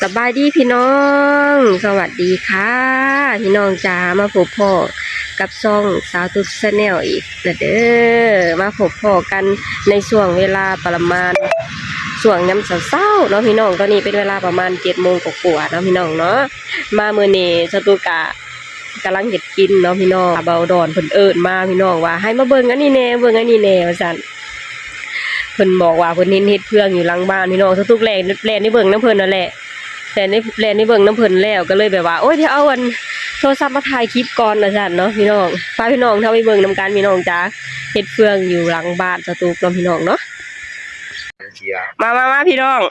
ສະບາຍດີພີ່ນ້ອງ ສະຫວັດດີຄ່ະພີ່ນ້ອງຈ໋າ ມາພົບພໍ້ກັບຊ່ອງສາວຕຸກ Channel ອີກແລ້ວເດີ້. ມາພົບພໍ້ກັນໃນຊ່ວງເວລາປະມານ ຊ່ວງຍາມເຊົ້າໆເນາະພີ່ນ້ອງ. ຕອນນີ້ເປັນເວລາປະມານເຈັດໂມງກວ່າໆເນາະພີ່ນ້ອງເນາະ. ມາມື້ນີ້ສາວຕຸກກະ ກຳລັງເຮັດກິນເນາະພີ່ນ້ອງ. ບ່າວດອນເພິ່ນເອີ້ນມາພີ່ນ້ອງ ວ່າໃຫ້ມາເບິ່ງອັນນີ້ແດ່ ເບິ່ງອັນນີ້ແດ່ວ່າຊັ້ນ. ເພິ່ນບອກວ່າເພິ່ນເຫັນເຫັດເຟືອງຢູ່ຫຼັງບ້ານພີ່ນ້ອງ. ສາວຕຸກແລ່ນ ແລ່ນໄປເບິ່ງນຳເພິ່ນນັ້ນແຫຼະ ແລ່ນໄປ ແລ່ນໄປເບິ່ງນຳເພິ່ນແລ້ວ ກໍເລີຍແບບວ່າ ໂອ້ຍ ດຽວເອົາອັນໂທລະສັບມາຖ່າຍຄລິບກ່ອນວ່າຊັ້ນເນາະພີ່ນ້ອງ. ພາພີ່ນ້ອງເຮົາໄປເບິ່ງນຳກັນພີ່ນ້ອງຈ໋າ ເຫັດເຟືອງຢູ່ຫຼັງບ້ານສາວຕຸກເນາະພີ່ນ້ອງເນາະ. ມາ ມາ ມາພີ່ນ້ອງ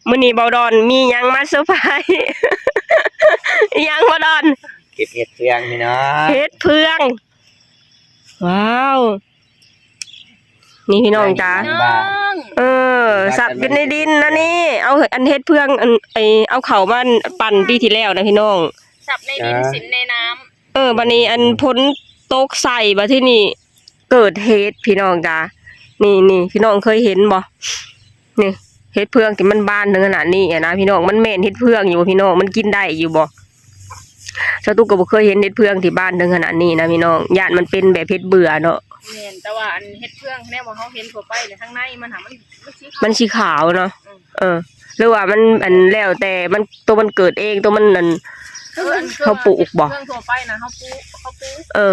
ມື້ນີ້ບ່າວດອນມີຫຍັງມາເຊີໄພ? ອີຫຍັງບ່າວດອນ? ເກັບເຫັດເຟືອງພີ່ນ້ອງ ເຫັດເຟືອງ ວ້າວ ນີ້ພີ່ນ້ອງຈ໋າ ເອີ ສັບຢູ່ໃນດິນນະນີ້. ເອົາອັນເຫັດເຟືອງ ອັນ ໄອ້ ເອົາເຂົ້າມາປັ່ນປີທີ່ແລ້ວນະພີ່ນ້ອງ ສັບໃນດິນ ເອີ ສິນໃນນ້ຳ. ເອີ ບັດນີ້ອັນຝົນຕົກໃສ່ ບັດທີນີ້ເກີດເຫັດພີ່ນ້ອງຈ໋າ. ນີ້ໆ ພີ່ນ້ອງເຄີຍເຫັນບໍ່? ນີ້ ເຫັດເຟືອງທີ່ມັນບານເຖິງຂະໜາດນີ້ນະພີ່ນ້ອງ ມັນແມ່ນເຫັດເຟືອງຢູ່ບໍ່ພີ່ນ້ອງ? ມັນກິນໄດ້ຢູ່ບໍ່? ສາວຕຸກກໍບໍ່ເຄີຍເຫັນເຫັດເຟືອງທີ່ບານເຖິງຂະໜາດນີ້ນະພີ່ນ້ອງ ຢ້ານມັນເປັນແບບເຫັດເບື່ອເນາະ. ແມ່ນ ແຕ່ວ່າອັນເຫັດເຟືອງແນວວ່າເຮົາເຫັນທົ່ວໄປນີ້ ທາງໃນມັນຫາ ມັນ ມັນສີຂາວ ມັນສີຂາວເນາະ. ອືມ ເອີ ຫຼືວ່າມັນອັນແລ້ວແຕ່ມັນ ໂຕມັນເກີດເອງ ໂຕມັນອັນ ເອີ ອັນເຮົາປູກບໍ່? ເຫັດເຟືອງທົ່ວໄປນະ ເຮົາປູກ ເຮົາປູກ ເອີ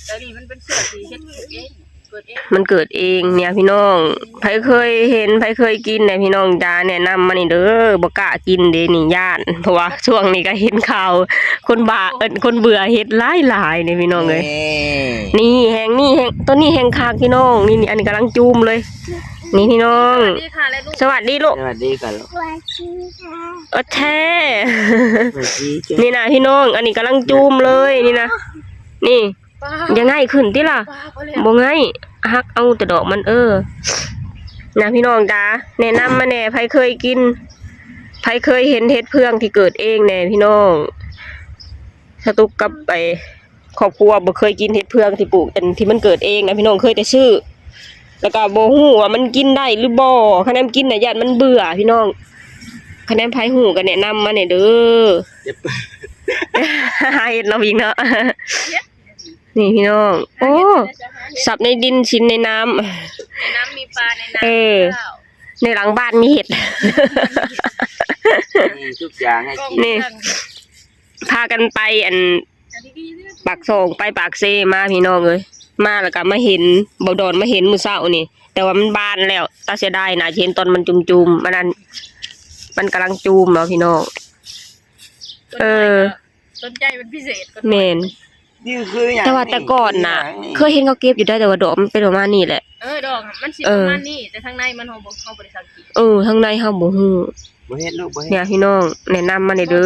ແຕ່ນີ້ມັນເປັນເຊື້ອທີ່ເຮັດເອງ ເກີດເອງ ມັນເກີດເອງເນຍພີ່ນ້ອງ. ໃຜເຄີຍເຫັນ ໃຜເຄີຍກິນແດ່ພີ່ນ້ອງຈ໋າ ແນະນຳມານີ້ເດີ້. ບໍ່ກ້າກິນເດ້ນີ້ ຢ້ານ ເພາະວ່າຊ່ວງນີ້ກໍເຫັນຂ່າວຄົນບ້າ ເອີ້ນ ຄົນເບື່ອເຫັດຫຼາຍໆເດ້ພີ່ນ້ອງເອີຍ. ນີ້ແຮ່ງ ນີ້ແຮ່ງ ໂຕນີ້ແຮ່ງຄັກພີ່ນ້ອງ. ນີ້ ນີ້ ອັນນີ້ກຳລັງຈູມເລີຍ ນີ້ພີ່ນ້ອງ. ສະຫວັດດີລູກ ສະຫວັດດີກ່ອນລູກ ສະຫວັດດີຄ່ະ ໂອເຄ ນີ້ນະພີ່ນ້ອງ ອັນນີ້ກຳລັງຈູມເລີຍນີ້ນະ ນີ້ ຢ່າໄຫງ່ຂຶ້ນຕິລະ ບໍ່ໄຫງ່ ຫັກເອົາແຕ່ດອກມັນ ເອີ ນະພີ່ນ້ອງຈ໋າ ແນະນຳມາແດ່ ໃຜເຄີຍກິນ ໃຜເຄີຍເຫັນເຫັດເຟືອງທີ່ເກີດເອງແດ່ພີ່ນ້ອງ. ສາວຕຸກກັບໄປ ຄອບຄົວບໍ່ເຄີຍກິນເຫັດເຟືອງທີ່ປູກ ອັນທີ່ມັນເກີດເອງນະພີ່ນ້ອງ ເຄີຍແຕ່ຊື້ ແລ້ວກໍບໍ່ຮູ້ວ່າມັນກິນໄດ້ຫຼືບໍ່. ຄັນແນມກິນນະຢ້ານມັນເບື່ອພີ່ນ້ອງ. ຄັນແນມໃຜຮູ້ກໍແນະນຳມາແດ່ເດີ້. ຫາເຮັດເນາະ ພິງເນາະ ນີ້ພີ່ນ້ອງ ໂອ້ ສັບໃນດິນສິນໃນນ້ຳ ໃນນ້ຳມີປາ ໃນນ້ຳ ເອີ ມີເຂົ້າ ໃນຫຼັງບ້ານມີເຫັດ ນີ້ທຸກຢ່າງໃຫ້ກິນ ນີ້ ພາກັນໄປອັນ ປາກຊ່ອງໄປປາກເຊມາພີ່ນ້ອງເອີຍ. ມາແລ້ວກໍມາເຫັນ ບ່າວດອນມາເຫັນມື້ເຊົ້ານີ້ ແຕ່ວ່າມັນບານແລ້ວ ຕາເສຍດາຍ ໜ້າຈະເຫັນຕອນມັນຈູມໆ ມັນອັນ ມັນກຳລັງຈູມເນາະພີ່ນ້ອງ. ເອີ ສົນໃຈເປັນພິເສດ ແມ່ນ ນີ້ຄືຫຍັງ ແຕ່ວ່າແຕ່ກ່ອນນະ ນີ້ຄືຫຍັງນີ້ ເຄີຍເຫັນເຂົາເກັບຢູ່ໄດ໋ ແຕ່ວ່າດອກມັນເປັນປະມານນີ້ແຫຼະ. ເອີ ດອກມັນຊິ ເອີ ປະມານນີ້ ແຕ່ທາງໃນມັນເຮົາບໍ່ ເຮົາບໍ່ໄດ້ສັງເກດ. ເອີ ທາງໃນເຮົາບໍ່ຮູ້. ບໍ່ເຮັດລູກ ບໍ່ເຮັດ ເນຍພີ່ນ້ອງ ແນະນຳມາແດ່ເດີ້.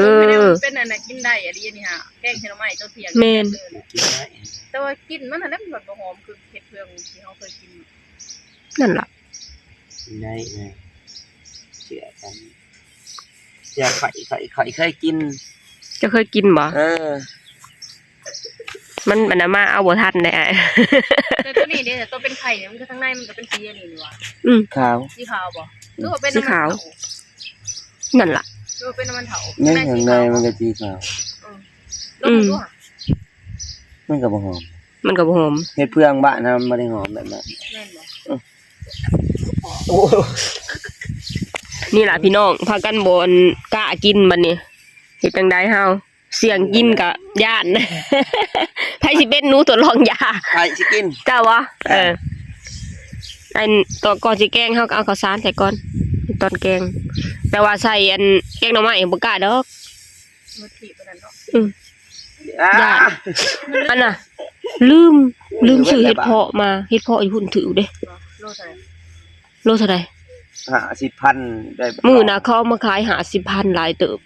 ເປັນອັນນັ້ນກິນໄດ້ອີ່ຫຼີນີ້ຫາ ແກງໃສ່ໜໍ່ໄມ່ຕົ້ນເພຍ ແມ່ນ ແຕ່ວ່າກິ່ນມັນຫັ້ນແຫຼະ ມັນບໍ່ຫອມຄືເຫັດເຟືອງທີ່ເຮົາເຄີຍກິນ. ນັ້ນລະ ກິນໄດ້ ເຊື່ອກັນ ເຊື່ອຂ້ອຍ ຂ້ອຍ ຂ້ອຍເຄີຍກິນ. ເຈົ້າເຄີຍກິນບໍ່? ເອີ ມັນ ມັນນະມາເອົາບໍ່ທັນເດ້ອ້າຍ. ແຕ່ຕົວນີ້ເດ້ ຕົວເປັນໄຂ່ນີ້ ມັນກໍທາງໃນມັນກໍເປັນສີອັນນີ້ນີ້ຫວາ? ອືມ ຂາວ ສີຂາວບໍ່? ຫຼືວ່າເປັນ ອືມ ສີຂາວ ນ້ຳມັນເຖົ້າ? ນັ້ນລະ ຫຼືວ່າເປັນນ້ຳມັນເຖົ້າ? ໃນຂ້າງໃນມັນກໍສີຂາວ. ເອີ ອືມ ລອງເບິ່ງດູຫາ ມັນກໍບໍ່ຫອມ ມັນກໍບໍ່ຫອມ. ເຫັດເຟືອງບ້ານເຮົາມັນບໍ່ໄດ້ຫອມແບບນັ້ນ ແມ່ນບໍ່? ເອີ ໂອ້ ນີ້ລະພີ່ນ້ອງ ພາກັນບໍ່ອັນກ້າກິນບັດນີ້ ເຮັດຈັ່ງໃດເຮົາ? ສ່ຽງກິນກະຢ້ານ ໃຜຊິເປັນໜູທົດລອງຢາ? ໃຜຊິກິນ? ເຈົ້າບໍ່? ເອີ ອັນ ຕອນ ກ່ອນຊິແກງ ເຮົາກໍເອົາເຂົ້າສານໃສ່ກ່ອນ ຕອນແກງ. ແຕ່ວ່າໃສ່ອັນ ແກງໜໍ່ໄມ້ບໍ່ກ້າດອກ ອືມ ຢ້ານ. ອັນນ່າ ລືມ ລືມຊື້ເຫັດເຜາະມາ ເຫັດເຜາະຢູ່ພຸ້ນຖືກເດ້. ໂລເທົ່າໃດ? ໂລເທົ່າໃດ? ຫ້າສິບພັນ ໄດ້ ມື້ນະເຂົາເອົາມາຂາຍຫ້າສິບພັນ ຫຼາຍເຕີບ.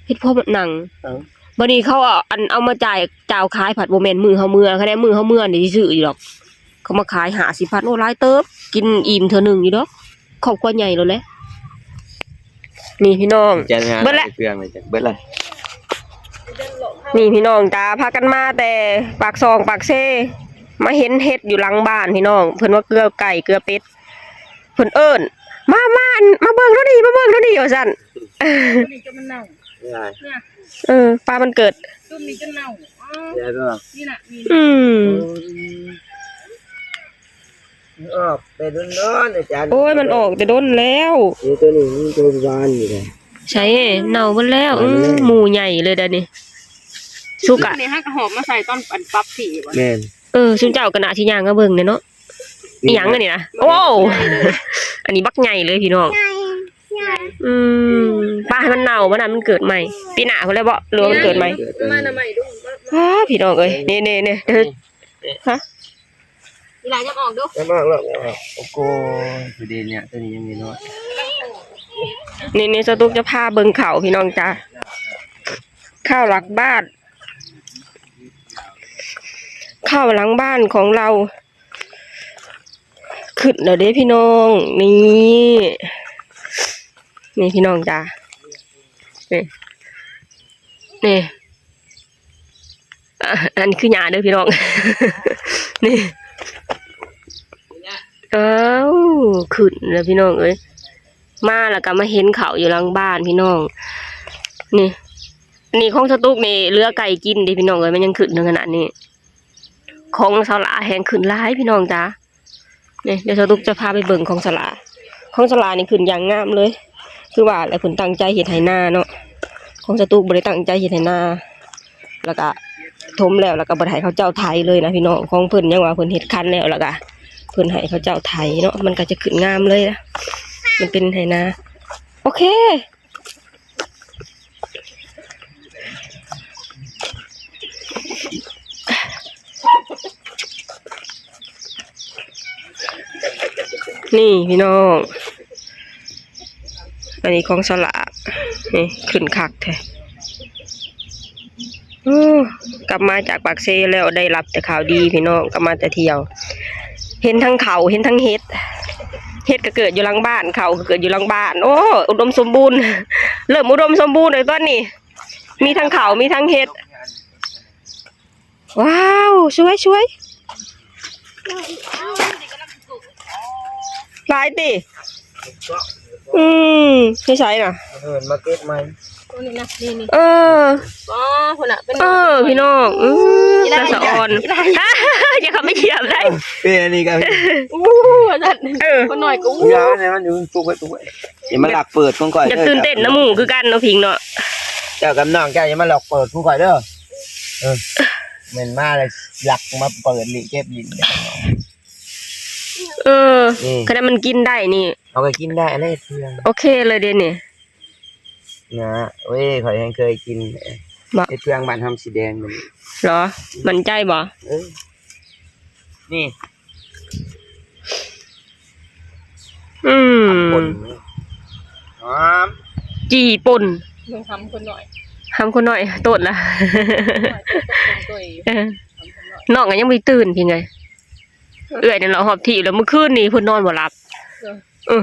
ເຫັດເຜາະໜັງ. ເອີ ບັດນີ້ເຂົາເອົາ ອັນ ເອົາມາຈ່າຍ ຈ່າຍຂາຍ ພັດບໍ່ແມ່ນມື້ເຮົາເມືອ. ຄັນແມ່ນມື້ເຮົາເມືອນີ້ຊິຊື້ຢູ່ດອກ. ເຂົາມາຂາຍຫ້າສິບພັນ ໂອ້ ຫຼາຍເຕີບ ກິນອີ່ມເທື່ອໜຶ່ງຢູ່ດອກ ຄອບຄົວໃຫຍ່ໂລດແຫຼະ. ນີ້ພີ່ນ້ອງ ເບິດແລ້ວ ເບິດແລ້ວ. ນີ້ພີ່ນ້ອງຈ໋າ ພາກັນມາແຕ່ປາກຊ່ອງປາກເຊ ມາເຫັນເຫັດຢູ່ຫຼັງບ້ານພີ່ນ້ອງ. ເພິ່ນວ່າເກືອໄກ່ເກືອເປັດ ເພິ່ນເອີ້ນ ມາ ມາ ມາເບິ່ງໂລດນີ້ ມາເບິ່ງໂລດນີ້ວ່າຊັ້ນ. ນີ້ຈະມັນເນົ່າ ນີ້ໄງ ເອີ ປາມັນເກີດ ຈຸ່ມນີ້ຈົນເນົ່າ ອໍ ໃຫຍ່ບໍ່ ນີ້ນະ ນີ້ ອືມ ອອກແຕ່ດົນໆ ອາຈານ ໂອ້ຍ ມັນອອກແຕ່ດົນແລ້ວ ນີ້ ໂຕນີ້ ໂຕວານນີ້ແຫຼະ ໃສ ເນົ່າເບິດແລ້ວ ເອີ ໝູ່ໃຫຍ່ເລີຍດານີ້ ສຸກອະ ນີ້ຫາກະຫອບມາໃສ່ຕອນ ອັນ ປັບທີ່ບໍ່ ແມ່ນ ເອີ ຊຸມເຈົ້າກໍໜ້າຊິຍ່າງມາເບິ່ງແດ່ເນາະ ອີ່ຫຍັງອັນນີ້ນະ ໂອ້ ອັນນີ້ບັກໃຫຍ່ເລີຍພີ່ນ້ອງ ອືມ ປາໃຫ້ມັນເນົ່າ ບໍ່ນັ້ນມັນເກີດໃໝ່ ປີໜ້າພຸ້ນແຫຼະບໍ່ ຫຼືວ່າມັນເກີດໃໝ່ ມານຳໃໝ່ດູ ອ້າ ພີ່ນ້ອງເອີຍ ນີ້ໆໆ ຮະ ອີຫຼາຍັບອອກດູ ຍັບອອກລູກ ຍັບອອກ ໂອ້ໂກ ຄືດີເນຍ ໂຕນີ້ຍັງນ້ອຍໆ ນີ້ໆ ສະຕຸກຈະພາເບິ່ງເຂົ້າພີ່ນ້ອງຈ້າ ເຂົ້າຫຼັງບ້ານ ເຂົ້າຫຼັງບ້ານຂອງເຮົາ ຂຶ້ນແລ້ວເດ້ພີ່ນ້ອງ ນີ້ ນີ້ພີ່ນ້ອງຈ້າ ນີ້ ນີ້ ອ່າ ອັນນີ້ຄືຫຍ້າເດີພີ່ນ້ອງ ນີ້ ອ້າວ ຂຶ້ນແລ້ວພີ່ນ້ອງເອີຍ ມາແລ້ວກໍມາເຫັນເຂົ້າຢູ່ຫຼັງບ້ານພີ່ນ້ອງ ນີ້ ນີ້ຂອງສະຕຸກນີ້ເຫຼືອໄກ່ກິນເດ້ພີ່ນ້ອງເອີຍ ມັນຍັງຂຶ້ນເຖິງຂະໜາດນີ້ ຂອງສາວຫຼ້າແຮ່ງຂຶ້ນຫຼາຍພີ່ນ້ອງຈ້າ ນີ້ ດຽວສະຕຸກຈະພາໄປເບິ່ງຂອງສາວຫຼ້າ ຂອງສາວຫຼ້ານີ້ຂຶ້ນຢ່າງງາມເລີຍ ຄືວ່າແຫຼະ ເພິ່ນຕັ້ງໃຈເຮັດໄຮ່ນາເນາະ ຂອງສະຕຸກບໍ່ໄດ້ຕັ້ງໃຈເຮັດໄຮ່ນາ ແລ້ວກະຖົມແລ້ວ ແລ້ວກະບໍ່ໄດ້ໃຫ້ເຂົາເຈົ້າໄຖເລີຍນະພີ່ນ້ອງ ຂອງເພິ່ນຍັງວ່າເພິ່ນເຮັດຄັນແລ້ວ ແລ້ວກະເພິ່ນໃຫ້ເຂົາເຈົ້າໄຖເນາະ ມັນກະຈະຂຶ້ນງາມເລີຍ ມັນເປັນໄຮ່ນາ ໂອເຄ ນີ້ພີ່ນ້ອງ ອັນນີ້ຂອງສາວຫຼ້າ ນີ້ຂຶ້ນຄັກແທ້ ໂອ້ ກັບມາຈາກປາກເຊແລ້ວໄດ້ຮັບແຕ່ຂ່າວດີພີ່ນ້ອງ ກັບມາແຕ່ທ່ຽວ ເຫັນທັງເຂົ້າ ເຫັນທັງເຫັດ ເຫັດກໍເກີດຢູ່ຫຼັງບ້ານ ເຂົ້າກໍເກີດຢູ່ຫຼັງບ້ານ ໂອ້ ອຸດົມສົມບູນ ເລີ່ມອຸດົມສົມບູນແລ້ວຕອນນີ້ ມີທັງເຂົ້າ ມີທັງເຫັດ ວ້າວ ສວຍໆ ຫຼາຍຕິ ອືມ ໃສໆ ນະ ເອີ ມາເກັບໃໝ່ ໂອ້ ນີ້ນະ ນີ້ໆ ເອີ ອໍ ພຸ້ນນະ ເປັນ ເອີ ພີ່ນ້ອງ ອືມ ຕາສະອອນ ຢ່າເຂົ້າໄປຢຽບໄດ້ ເປັນອັນນີ້ກໍ ໂອ້ ວ່າຊັ້ນ ເອີ ຄົນນ້ອຍກໍ ໂອ້ ຢ່າໃຫ້ມັນຢູ່ ປຸກໄວ້ ປຸກໄວ້ ຢ່າມາລັກເປີດຂອງຂ້ອຍ ຢາກຕື່ນເຕັ້ນນຳໝູ່ຄືກັນເນາະ ພິງເນາະ ເຈົ້າກັບນ້ອງເຈົ້າຢ່າມາລັກເປີດຂອງຂ້ອຍເດີ ເອີ ແມ່ນມາແລ້ວລັກມາເປີດລິເກັບລິ ເອີ ອືມ ຂະໜາດມັນກິນໄດ້ນີ້ ເຮົາກໍກິນໄດ້ ອັນນີ້ເພື່ອງ ໂອເຄເລີຍເດນີ້ ນະ ໂອ້ຍ ຂ້ອຍແຮ່ງເຄີຍກິນ ບໍ່ ເຫັດເຟືອງບ້ານເຮົາມັນສີແດງ ເຫັນບໍ່ ໝັ້ນໃຈບໍ່ ເອີ ນີ້ ອືມ ຫອມ ຈີ່ປົ່ນ ຫຳຄົນໜ້ອຍ ຫຳຄົນໜ້ອຍ ໂຕດລະ ເອີ ນ້ອງກໍຍັງບໍ່ໄດ້ຕື່ນພີ້ໄງ ເອື້ອຍນັ້ນລະຫອບຖີບແລ້ວ ມື້ຄືນນີ້ເພິ່ນນອນບໍ່ຫຼັບ ເອີ ເອີ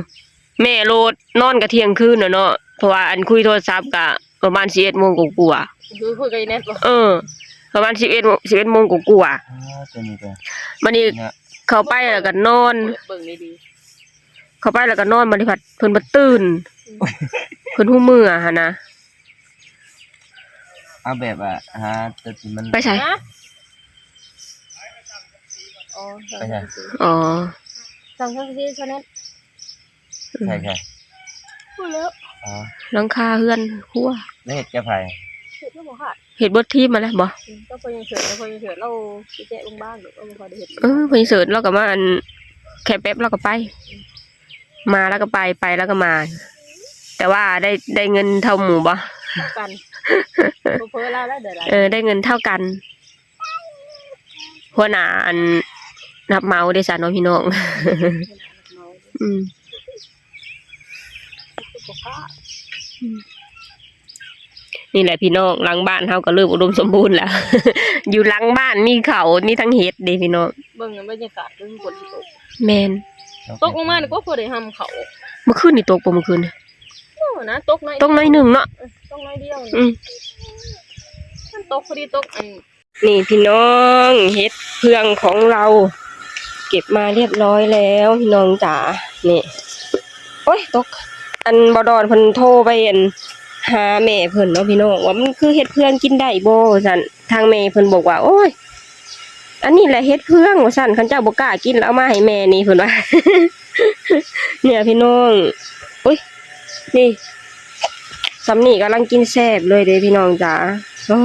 ແມ່ໂລດນອນກະທ່ຽງຄືນແລ້ວເນາະ ເພາະວ່າອັນຄຸຍໂທລະສັບກະປະມານສິບເອັດໂມງກວ່າໆ ຄືຄຸຍກັບອີແນັດບໍ່ ເອີ ປະມານສິບເອັດໂມງ ສິບເອັດໂມງກວ່າໆ ອໍ ຕົວນີ້ກໍ ບັດນີ້ເຂົ້າໄປແລ້ວກໍນອນ ເບິ່ງດີໆ ເຂົ້າໄປແລ້ວກໍນອນ ບັດນີ້ພັດເພິ່ນພັດຕື່ນ ເພິ່ນຮູ້ເມື່ອຫັ້ນນະ ເອົາແບບວ່າຫາຕົວທີ່ມັນ ໄປໃສ ຮະ ອໍ ໄປໃສ ສັ່ງທັງຊີຊະແນດ ໃຊ່ໆ ພຸ້ນແລ້ວ ອໍ ຫຼັງຄາເຮືອນຄົວ ແລ້ວເຮັດແກ່ໃຜ ເຮັດກັບພໍ່ຂາດ ເຮັດເບິດທີມມາແລ້ວບໍ່ ອືມ ກໍພໍ່ຍັງເສີດ ແລ້ວພໍ່ຍັງເສີດລາວຊິແຈະໂຮງບານ ລາວບໍ່ຄ່ອຍໄດ້ເຮັດ ເອີ ພໍ່ຍັງເສີດລາວກໍມາ ອັນ ແຄ່ແປັບລາວກໍໄປ ມາລາວກໍໄປ ໄປລາວກໍມາ ແຕ່ວ່າໄດ້ ໄດ້ເງິນເທົ່າໝູ່ບໍ່ ເທົ່າກັນ ເຜີໆລາວໄດ້ຫຼາຍ ເອີ ໄດ້ເງິນເທົ່າກັນ ຫົວໜ້າອັນຮັບເໝົາເດ້ຊະເນາະພີ່ນ້ອງ ອືມ ນີ້ແຫຼະພີ່ນ້ອງ ຫຼັງບ້ານເຮົາກໍເລີ່ມອຸດົມສົມບູນແລ້ວ ຢູ່ຫຼັງບ້ານມີເຂົ້າ ມີທັງເຫັດເດ້ພີ່ນ້ອງ ເບິ່ງບັນຍາກາດຄືຝົນຊິຕົກ ແມ່ນ ຕົກລົງມານີ້ກໍພໍໄດ້ຫຳເຂົ້າ ມື້ຄືນນີ້ຕົກບໍ່ ມື້ຄືນ ໂອ້ ນະ ຕົກໜ້ອຍ ຕົກໜ້ອຍໜຶ່ງເນາະ ເອີ ຕົກໜ້ອຍດຽວ ອືມ ມັນຕົກພໍດີຕົກອັນ ນີ້ພີ່ນ້ອງ ເຫັດເຟືອງຂອງເຮົາ ເກັບມາຮຽບຮ້ອຍແລ້ວພີ່ນ້ອງຈ໋າ ນີ້ ໂອ້ຍ ຕົກ ອັນ ບໍ່ດອນເພິ່ນໂທໄປ ອັນ ຫາແມ່ເພິ່ນເນາະພີ່ນ້ອງ ວ່າມັນຄືເຫັດເຟືອງກິນໄດ້ບໍ່ ວ່າຊັ້ນ. ທາງແມ່ເພິ່ນບອກວ່າ ໂອ້ຍ ອັນນີ້ແຫຼະເຫັດເຟືອງ ວ່າຊັ້ນ, ຄັນເຈົ້າບໍ່ກ້າກິນ ເອົາມາໃຫ້ແມ່ນີ້ ເພິ່ນວ່າ. ເນີ້ຍພີ່ນ້ອງ ອຸ້ຍ ນີ້ ສ່ຳນີ້ກຳລັງກິນແຊບເລີຍເດ້ພີ່ນ້ອງຈ໋າ. ອໍ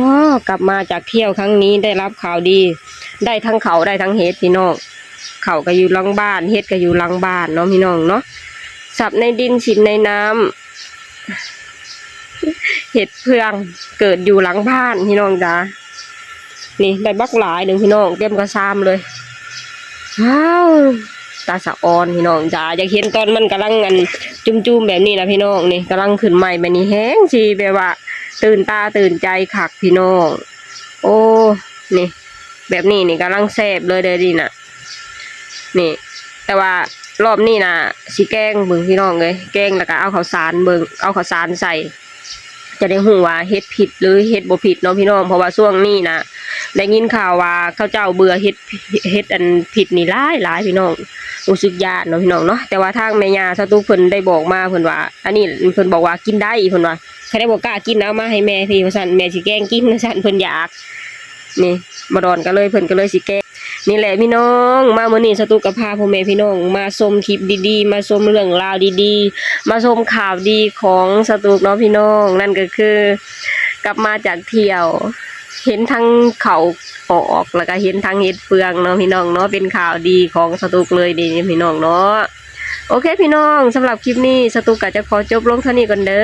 ກັບມາຈາກທ່ຽວຄັ້ງນີ້ໄດ້ຮັບຂ່າວດີ ໄດ້ທັງເຂົ້າໄດ້ທັງເຫັດພີ່ນ້ອງ. ເຂົ້າກໍຢູ່ຫຼັງບ້ານ ເຫັດກໍຢູ່ຫຼັງບ້ານເນາະພີ່ນ້ອງເນາະ. ຊັບໃນດິນ ສິນໃນນ້ຳ ເຫັດເຟືອງເກີດຢູ່ຫຼັງບ້ານພີ່ນ້ອງຈ໋າ. ນີ້ໄດ້ບັກຫຼາຍໜຶ່ງພີ່ນ້ອງ ເຕັມກະຊາມເລີຍ. ວ້າວ ຕາສະອອນພີ່ນ້ອງຈ໋າ. ຢາກເຫັນຕອນມັນກຳລັງ ອັນ ຈຸ້ມໆແບບນີ້ນະພີ່ນ້ອງ. ນີ້ກຳລັງຂຶ້ນໃໝ່ແບບນີ້ ແຮງຊິແບບວ່າຕື່ນຕາຕື່ນໃຈຄັກພີ່ນ້ອງ. ໂອ້ ນີ້ ແບບນີ້ນີ້ກຳລັງແຊບເລີຍເດ້ນີ້ນະ. ນີ້ ແຕ່ວ່າລອບນີ້ນະ ຊິແກງເບິ່ງພີ່ນ້ອງເອີຍ, ແກງແລ້ວກໍເອົາເຂົ້າສານເບິ່ງ ເອົາເຂົ້າສານໃສ່ ຈະໄດ້ຮູ້ວ່າເຫັດພິດ ຫຼື ເຫັດບໍ່ພິດເນາະພີ່ນ້ອງ. ເພາະວ່າຊ່ວງນີ້ນະ ໄດ້ຍິນຂ່າວວ່າເຂົາເຈົ້າເບື່ອເຫັດ ເຫັດອັນພິດນີ້ຫຼາຍໆ ພີ່ນ້ອງ, ຮູ້ສຶກຢ້ານເນາະພີ່ນ້ອງເນາະ. ແຕ່ວ່າທາງແມ່ຍ່າສະຕຸກເພິ່ນໄດ້ບອກມາ ເພິ່ນວ່າ ອັນນີ້ເພິ່ນບອກວ່າກິນໄດ້ ເພິ່ນວ່າ ຄັນໄດ້ບໍ່ກ້າກິນ ເອົາມາໃຫ້ແມ່ພີ້ ວ່າຊັ້ນ, ແມ່ຊິແກງກິນ ວ່າຊັ້ນ, ເພິ່ນຢາກ. ນີ້ ບໍ່ດອນກໍເລີຍ ເພິ່ນກໍເລີຍຊິແກງ. ນີ້ແຫຼະພີ່ນ້ອງ ມາມື້ນີ້ສະຕຸກກໍພາພໍ່ແມ່ພີ່ນ້ອງມາຊົມຄລິບດີໆ ມາຊົມເລື່ອງລາວດີໆ ມາຊົມຂ່າວດີຂອງສະຕຸກເນາະພີ່ນ້ອງ. ນັ້ນກໍຄືກັບມາຈາກທ່ຽວ ເຫັນທັງເຂົ້າອອກ ແລ້ວກໍເຫັນທັງເຫັດເຟືອງເນາະພີ່ນ້ອງເນາະ, ເປັນຂ່າວດີຂອງສະຕຸກເລີຍເດ້ພີ່ນ້ອງເນາະ. ໂອເຄພີ່ນ້ອງ ສຳລັບຄລິບນີ້ສະຕຸກກໍຈະຂໍຈົບລົງເທົ່ານີ້ກ່ອນເດີ.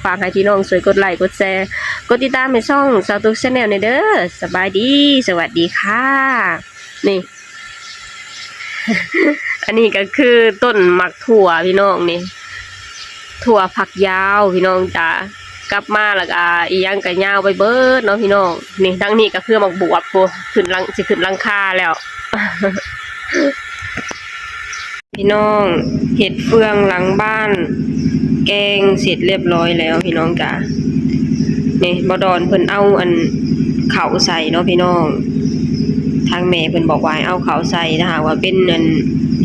ຝາກໃຫ້ພີ່ນ້ອງຊ່ວຍກົດໄລ ກົດແຊ ກົດຕິດຕາມໃຫ້ຊ່ອງສະຕຸກ Channel ແດ່ເດີ. ສະບາຍດີ ສະຫວັດດີຄ່ະ. ນີ້ ອັນນີ້ກໍຄືຕົ້ນໝາກຖົ່ວພີ່ນ້ອງນີ້ ຖົ່ວຝັກຍາວພີ່ນ້ອງຈ໋າ. ກັບມາແລ້ວກໍອີ່ຫຍັງກໍຍາວໄປເບິດເນາະພີ່ນ້ອງ. ນີ້ ທາງນີ້ກໍຄືໝາກບວບພຸ້ນ ຂຶ້ນຫຼັງ ຊິຂຶ້ນຫຼັງຄາແລ້ວ. ພີ່ນ້ອງ ເຫັດເຟືອງຫຼັງບ້ານ ແກງເສັດລຽບຮ້ອຍແລ້ວພີ່ນ້ອງຈ໋າ. ນີ້ ບໍ່ດອນເພິ່ນເອົາອັນເຂົ້າໃສ່ເນາະພີ່ນ້ອງ. ທາງແມ່ເພິ່ນບອກວ່າໃຫ້ເອົາເຂົ້າໃສ່ ຖ້າຫາກວ່າເປັນອັນ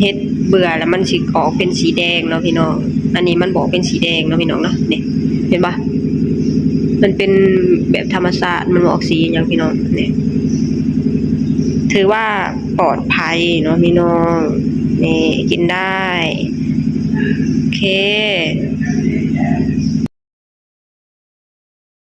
ເຫັດເບື່ອແລ້ວມັນຊິອອກເປັນສີແດງເນາະພີ່ນ້ອງ. ອັນນີ້ມັນບໍ່ອອກເປັນສີແດງເນາະພີ່ນ້ອງເນາະ. ນີ້ ເຫັນບໍ່? ມັນເປັນແບບທຳມະຊາດ ມັນບໍ່ອອກສີຫຍັງພີ່ນ້ອງ. ນີ້ ຖືວ່າປອດໄພເນາະພີ່ນ້ອງ. ນີ້ ກິນໄດ້. ໂອເຄ.